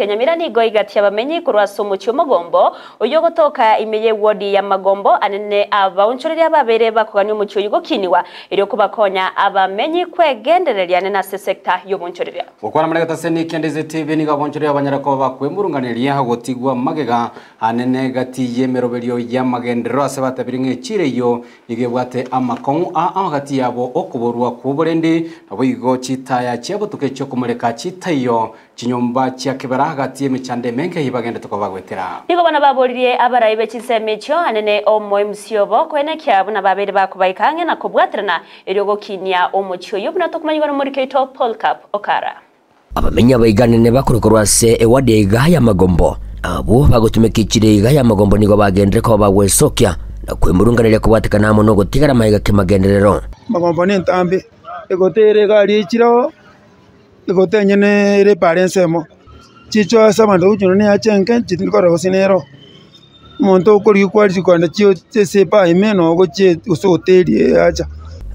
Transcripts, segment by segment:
Nyamira nigo igatia abamenyi korwa ase omochie omogombo oyio ogotoka ime y'ewodi ya Magombo anene abaonchoreria ababeire bakogania omochie oyio gokiniwa erio kobakonya abamenyi kwegendereria anene ase esecta y'obonchoreria. Gokwana amariga taseni kende ase TV nigo abonchoreria banyare koba bakwemurunganeria gotigwa magega anene gati y'emeroberio y'amagenderero ase batebirie ng'a echiro eyio Nigo ebwate amakong'u aa gati yabo okoborwa kw'oborendi, naboigo chitaya chia botuko echi'okomoreka chitaiyo, chinyomba chia kebera gati y'emechando emenge eyio bagenderete koba bagoetera. Nigo bono baboririe abarai be chinsemo echio anene omoimusi obo koenekia buna babeire bakobaika ang'e na kobwaterana erio gokinia omochie oyio buna tokomanyigwa nomoriki oito Polycarp Okara. Abamenyi abaiganene bakorwa korwa ase ewadi eiga y'amagombo, na abwo bagotumeka echiro eiga y'amagombo nigo bagenderere koba bagwesokia na kwemurunganeria kobwatekana amo nogotigara amaiga kemagenderero. Amagombo nentambe, egote ere egari echire oo, egote enyene ere epara ensemo, chicho ase abanto bagochia nonya ne enke chitindi korora gose nero. Omonto okorigia kwarigia kogenda chio ase ebaa ime noo ogochia gose hoteli eacha.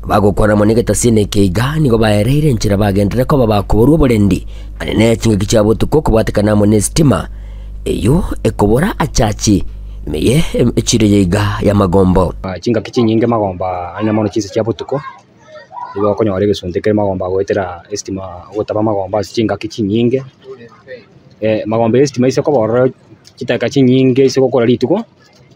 Bagokwana amo negetasini eke iga, nigo baereire enchera bagenderere koba bakoborwa oborendi, naende ne chingaki chia botuko kobwatekana amo nesitima, eyio ekobora achachi ime ye echiro eye iga y'amagombo. Chingaki chinyinge magomba aye mono chinsa chia botuko, nigo okonyora egesunte kere magomba goetera esitima ogotaba amagomba ase chingaki chinyinge, magomba ya esitima ase koba ororo chidakika chinyinge ase gokora rituko,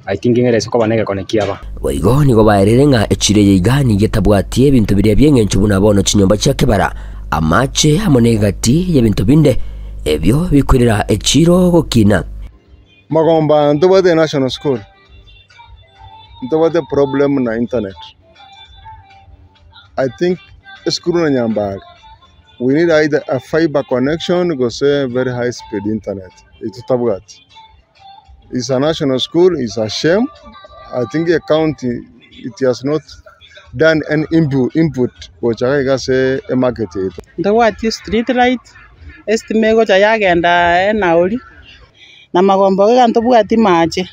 I think ng'a ase koba na egekone kiaba. Boigo nigo baerire ng'a echiro eye iga nigo etabwati ebinto biria bi'engencho buna bono chinyomba chia kebara, amache amo negati y'ebinto binde ebio bikoirera echiro gokina. Magomba ntobwate national school, ntobwate problem na internet. I think esukuru na Nyambari we need either a fibre connection gose very high speed internet eye totabwati. It's a national school, it's a shame, I think ecounty it has not done any input gocha iga iga ase emarket yaito. Ntobwati street light, estima egocha yagenda enauri, na amagombo iga ntobwati mache.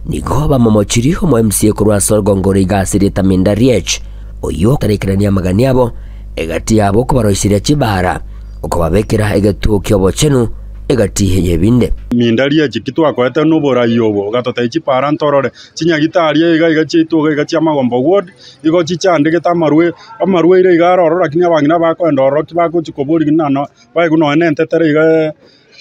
Nigo bamomochirie omo MCA korwa ase orogongo ore iga ase erieta Minda Riech, oyio otaraikerania amagani abo, egati yabo okobaroiseria chibaara, okobabekera egetuo ki'obochenu egati y'ebinde. Minda Riech, ki twakoete noborai obo, ogatotebia chipaara ntorore, chinyagitari iga iga chiaito iga iga chi'amagombo ward, igo chichandegete amarwe, amarwaire iga are ororo lakini abang'ina bakoenda ororo ki bagochia koboria ng'a no baigwe nonya na entetere iga.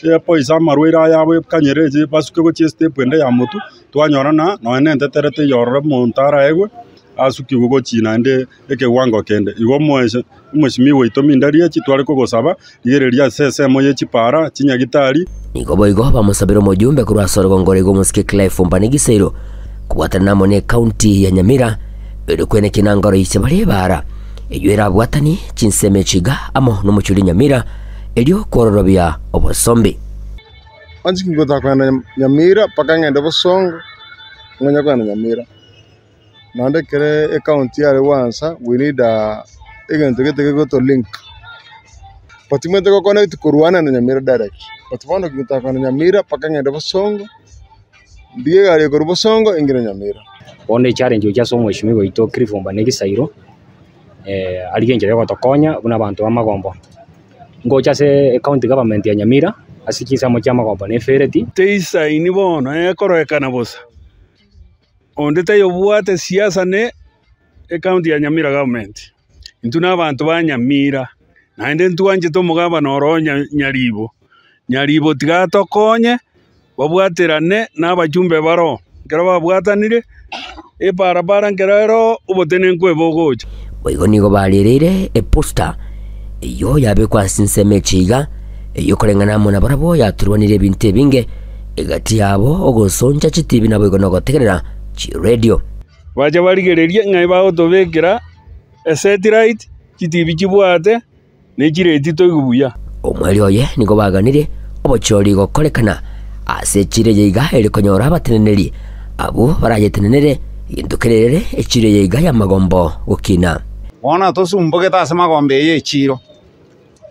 Epoise amarwaire aya abo ekanyere eche basuke gochia estep ende ya motwe, twanyora ng'a nonya na entetere teiyo ororo omonto araegwe, asukigwe gochia naende ekewango kende. Igo omoeso omwesimigwa oito mindarie chitware kogosaba, rigereria ase ensemo ye chipara, chinyagitari. Nigo boigo bamosabire omojumbe korwa ase orogongo roigo omosike Clive Ombani Gisairo kobwatanana amo ne ekaunti ya Nyamira erio kweneki nangoro ise bare ebaara eyio erabwatanie chinsemo echi iga amo nomochie oria Nyamira erio kwororobia obosombi. Onsi kingotaka kogenda Nyamira mpaka ng'ende Bosongo, ng'onye kogenda Nyamira. Naende ekere ecounty yare gwansa we need egento gete gegoto link. But timanyete go connect korwa ane na Nyamira direct, but bono kingotaka kogenda Nyamira mpaka ng'ende Bosongo, ndigie egari ekorwa Bosongo engire Nyamira. Bono echallenge gochia ase omweshimiwa oito Cliff Ombane Gisairo, arigie enchera ya ogotokonya buna abanto b'amagombo. Ngocha ase ecounty government ya Nyamira ase chinsemo chi'amagombo na efereti. Teisaini bono ekororekana bosa, onde tayobwate siasa ne ecounty ya Nyamira government. Intwe na abanto ba Nyamira, naende ntwanchete omogabana oro Nyaribo. Nyaribo tiga atokonye, babwaterane na abachumbe baroo. Ekero babwatanire, ebarabara nkero ero obotenenku ebogocha. Boigo nigo barereire eposta eyio yabekwa ase ensemo eche iga, eyio koreng'ana amo nabarabwo yaturwanire ebinto ebinge, egati yabo ogosoncha chitibi naboigo nogotegerera chiredio. Bache barigererie ng'ai bagotobekera esatellite, chitibi chibwate. ne chireti toigwe buya. Omweri oye nigo baganire obochori gokorekana ase echiro eye iga ere konyora abateneneri abwo barayetenenere egento kerere echiro eye iga y'amagombo gokina. Bono tosumbogete ase magombo eye echiro.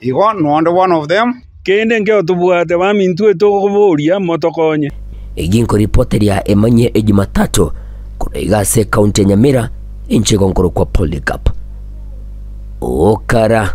Igo nonde one of them. Kende nkeo tobwate, baminto etokoboria motokonye. Egi nkoripoteria emanyie Ejumatatu korwa iga ase ekaunti ya Nyamira, inche igo nkorokwa Polycarp. Okara.